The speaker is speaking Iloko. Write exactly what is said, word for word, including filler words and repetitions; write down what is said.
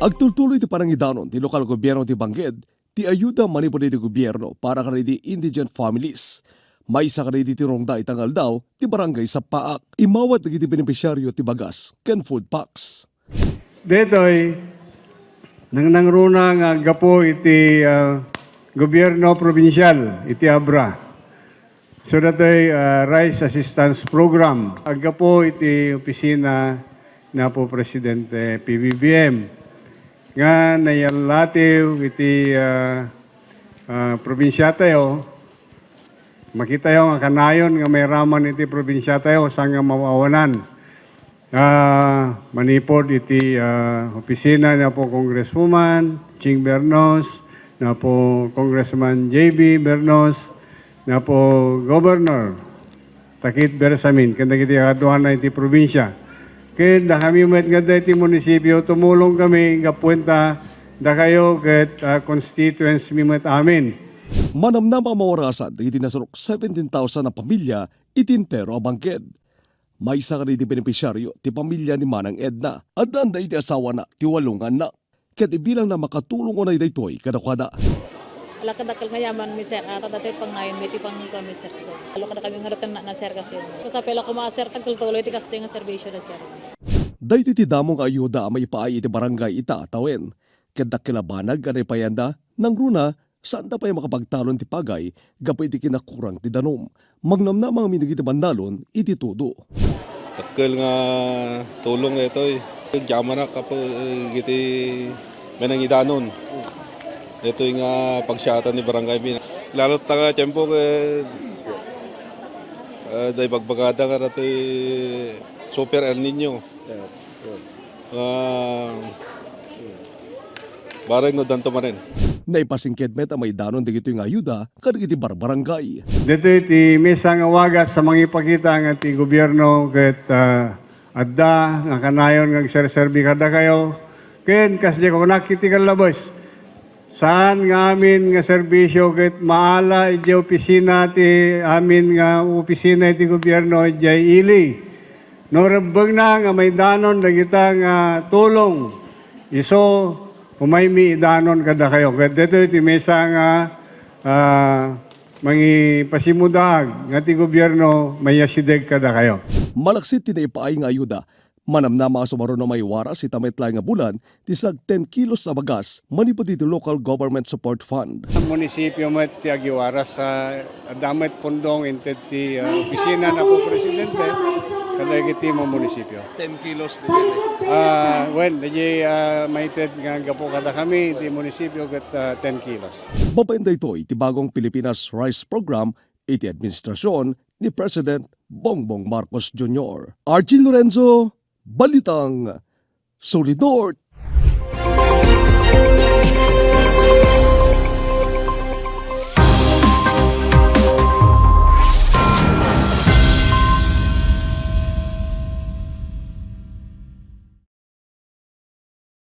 Agtultuloy ti panangidanon ti lokal gobierno ti Bangked ti ayuda manipud iti gobierno para kadagiti indigent families. Maysa kadagiti ti rungda ita nga aldaw ti Barangay Sapaak. Immawat dagiti benepisyaryo ti bagas ken food packs. Daytoy, nangnangruna nga aggapu iti, ah, gobierno probinsial, iti abra. So, daytoy, ah, Rice Assistance Program. Aggapu iti opisina ni Apo Presidente P B B M nga nayallatiw iti, ah, ah, probinsiatayo. Makitayo nga kanayon nga mairaman iti probinsiatayo saan nga maawanan. Ah, manipud iti, ah, opisina ni Apo Congresswoman Ching Bernos, ni Apo Congressman J B Bernos, ni Apo Governor Takit Bersamin, ken dagiti kaaduana iti probinsia. Ken dakami met nga adda iti munisipio, tumulong kami gapu ta dakayo ket, ah, constituents mi met amin. Manamnama a mawarasan dagiti nasurok seventeen thousand a pamilya iti entero a Bangked. Maysa kadagiti benepisyaryo ti pamilya ni Manang Edna. Addaanda iti asawana ti walo nga annak. Ket ibilangna makatulong unay daytoy kadakuada. Ala, kadakkel nga yaman mi, sir. Ah, ta daytoy pangayam mi ti pangkuan mi, sir. Ala, kadakami nga daten na, na, sir, kasi. Kasapay la koma, sir, agtultuloy ti kastoy nga serbisyo na, sir. Daytoy ti damo nga ayuda a maipaay iti barangay ita a tawen. Ket dakkel a banag a naipayanda, nangruna, saanda pay makapagtalon ti pagay gapu iti kinakurang ti danum. Mangnamnama ngamin dagiti bandalon iti tudo. Dakkel nga tulong daytoy. Agyamanak, Apo, eh, iti manangidanon. Daytoy nga pagsiatan ni barangay mi. Lalo ta nga tiempo ket, eh, dayta ibagbagada nga daytoy Super El Niño. Ah, bareng no danto manen. Naipasingked met a maidanon dagitoy nga ayuda kadagiti barbarangay. Ditoy ti maysa nga wagas a mangipakita nga ti gobierno ket, ah, adda nga kanayon nga agserserbi kadakayo. Ken kasdi kunak iti kallabes, saan nga amin nga serbisyo ket maala idiay opisina ti amin nga opisina iti gobierno idiay ili. No rebbengna nga maidanon dagita nga tulong, isu, umaymi idanon kadakayo. Ket ditoy ti maysa nga, ah, mangipasimudaag nga ti gobierno mayasideg kadakayo. Malaksid ti naipaay nga ayuda, manamnama a sumaruno a maiwaras ita met laeng nga bulan ti sag ten kilos a bagas manipud iti Local Government Support Fund. Ang munisipyo met ti agiwaras, ah, adda met pundong inted ti, ah, opisina ni Apo Presidente kadagiti munisipyo. Ten kilos di ba? Ah, wen, dagiti, ah, maited nga gapu kadakami iti munisipyo ket, ah, ten kilos. Babaen daytoy ti Bagong Pilipinas Rice Program iti administrasyon ni President Bongbong Marcos Junior. Archie Lorenzo, Balitang Solid North.